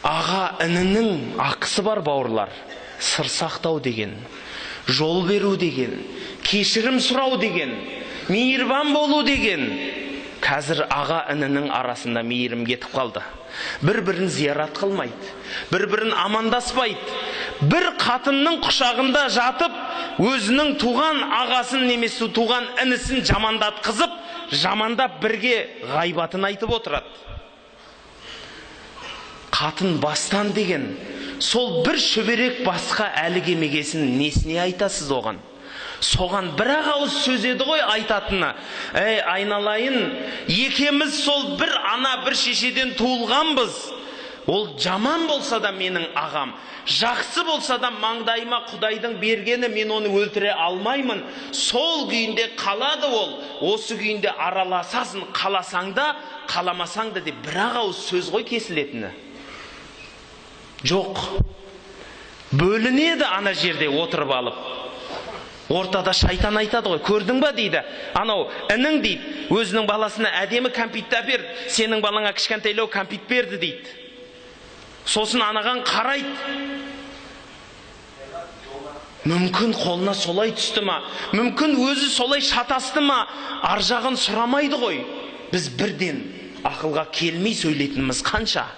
Аға інінің ақысы бар, бауырлар. Сыр сақтау деген, жол беру деген, кешірім сұрау деген, мейірбан болу деген. Қазір аға інінің арасында мейірім кетіп қалды. Бір-бірін зиярат қылмайды, бір-бірін амандаспайды. Бір қатынның құшағында жатып, өзінің туған ағасын немесе туған інісін жамандатқызып, жамандап бірге ғайбатын айтып отырады. Қатын бастан деген, сол бір шөберек басқа әлі келмегесін несіне айтасыз оған? Соған бір-ақ ауыз сөз еді ғой айтатыны. Әй, айналайын, екеміз сол бір ана, бір шешеден туылғанбыз. Ол жаман болса да менің ағам, жақсы болса да маңдайыма Құдайдың бергені, мен оны өлтіре алмаймын. Сол күйінде қалады ол. Осы күйінде араласасың, қаласаң да, қаламасаң да деп бір-ақ ауыз сөз ғой кесілетіні. Жоқ. Бөлінеді ана жерде отырып алып. Ортада шайтан айтады ғой, көрдің ба дейді. Анау інің дейді, өзінің баласына әдемі кәмпитті әперді, сенің балаңа кішкентайлау кәмпит берді дейді. Сосын анаған қарайды. Мүмкін қолына солай түсті ма? Мүмкін өзі солай шатасты ма? Ар жағын сұрамайды ғой. Біз бірден ақылға келмей сөйлейтініміз қанша?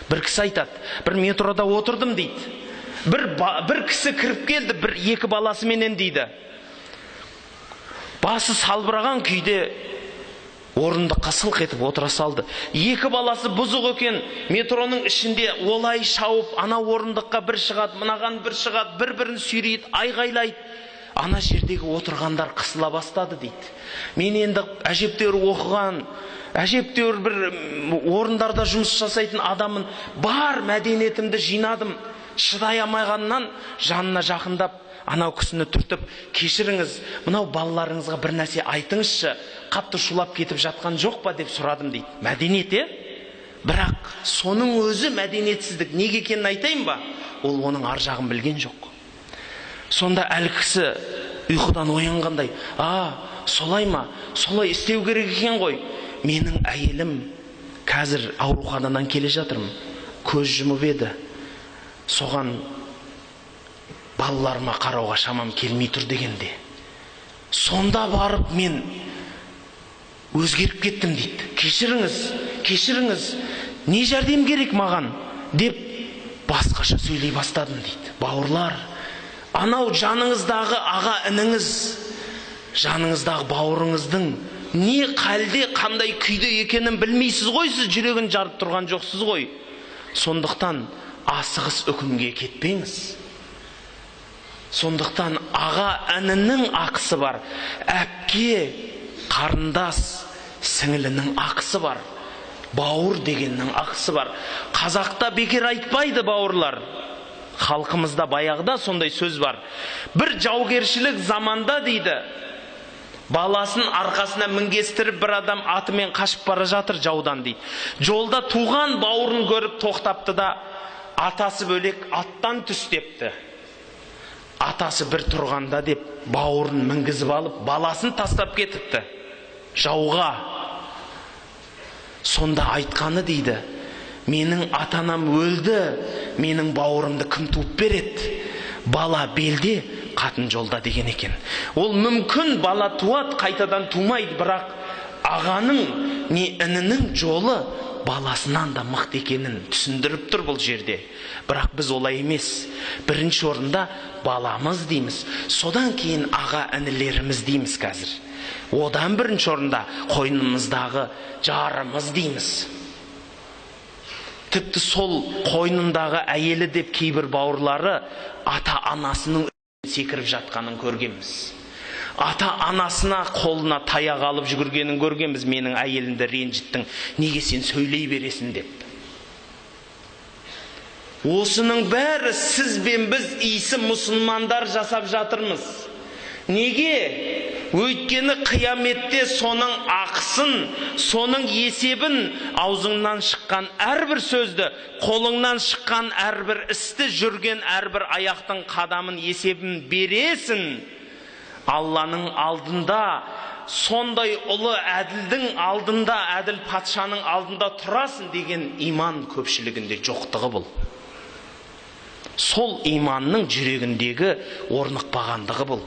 Бір кісі айтады, бір метрода отырдым дейді. Бір кісі кіріп келді, бір екі баласыменен дейді. Басы салбыраған күйде орындыққа сылқ етіп отыра салды. Екі баласы бұзық екен, метроның ішінде олай шауып, ана орындыққа бір шығады, мынаған бір шығады, бір-бірін сүйрейді, айғайлайды. Ана жердегі отырғандар қысыла бастады дейді. Мен енді әжептәуір оқыған, әжептәуір бір орындарда жұмыс жасайтын адамын, бар мәдениетімді жинадым. Шыдай алмағаннан жанына жақындап, анау кісіні түртіп, кешіріңіз, мынау балаларыңызға бір нәрсе айтыңызшы, қатты шулап кетіп жатқан жоқ па деп сұрадым дейді. Мәдениет, е? Бірақ соның өзі мәдениетсіздік. Неге екенін айтайын ба? Ол оның ар жағын білген жоқ. Сонда әлгі кісі ұйқыдан оянғандай, а, солай ма? Солай істеу керек екен ғой. Менің әйелім қазір ауруханадан келе жатырмын. Көз жұмып еді. Соған балаларыма қарауға шамам келмей тұр дегенде. Сонда барып мен өзгеріп кеттім дейді. Кешіріңіз, кешіріңіз, не жәрдем керек маған деп басқаша сөйлей бастадым дейді. Бауырлар, анау жаныңыздағы аға ініңіз, жаныңыздағы бауырыңыздың не қалде, қандай күйде екенін білмейсіз ғой, сіз жүрегін жарып тұрған жоқсыз ғой. Сондықтан асығыс үкімге кетпеңіз. Сондықтан аға інінің ақысы бар, әпке, қарындас, сіңілінің ақысы бар, бауыр дегеннің ақысы бар. Қазақта бекер айтпайды бауырлар. Халқымызда баяғыда сондай сөз бар. Бір жаугершілік заманда дейді, баласын арқасына мінгестіріп бір адам атымен қашып бара жатыр жаудан дейді. Жолда туған бауырын көріп тоқтапты да, атасы бөлек аттан түс депті. Атасы бір тұрғанда деп бауырын мінгізіп алып, баласын тастап кетіпті жауға. Сонда айтқаны дейді, менің ата-анам өлді, менің бауырымды кім туып береді? Бала белде, қатын жолда деген екен. Ол мүмкін бала туады, қайтадан тумайды, бірақ ағаның не інінің жолы баласынан да мықты екенін түсіндіріп тұр бұл жерде. Бірақ біз олай емес. Бірінші орында баламыз дейміз, содан кейін аға інілеріміз дейміз қазір. Одан бірінші орында қойнымыздағы жарымыз дейміз. Тіпті сол қойнындағы әйелі деп кейбір бауырлары ата-анасының секіріп жатқанын көргенбіз. Ата-анасына қолына таяқ алып жүгіргенін көргенбіз. Менің әйелімді ренжіттің, неге сен сөйлей бересің деп. Осының бәрі сіз бен біз исі мұсылмандар жасап жатырмыз. Неге? Өйткені қияметте соның ақысын, соның есебін, аузыңнан шыққан әрбір сөзді, қолыңнан шыққан әрбір істі, жүрген әрбір аяқтың қадамын есебін бересің. Алланың алдында сондай ұлы әділдің алдында, әділ патшаның алдында тұрасың деген иман көпшілігінде жоқтығы бұл. Сол иманның жүрегіндегі орнықпағандығы бұл.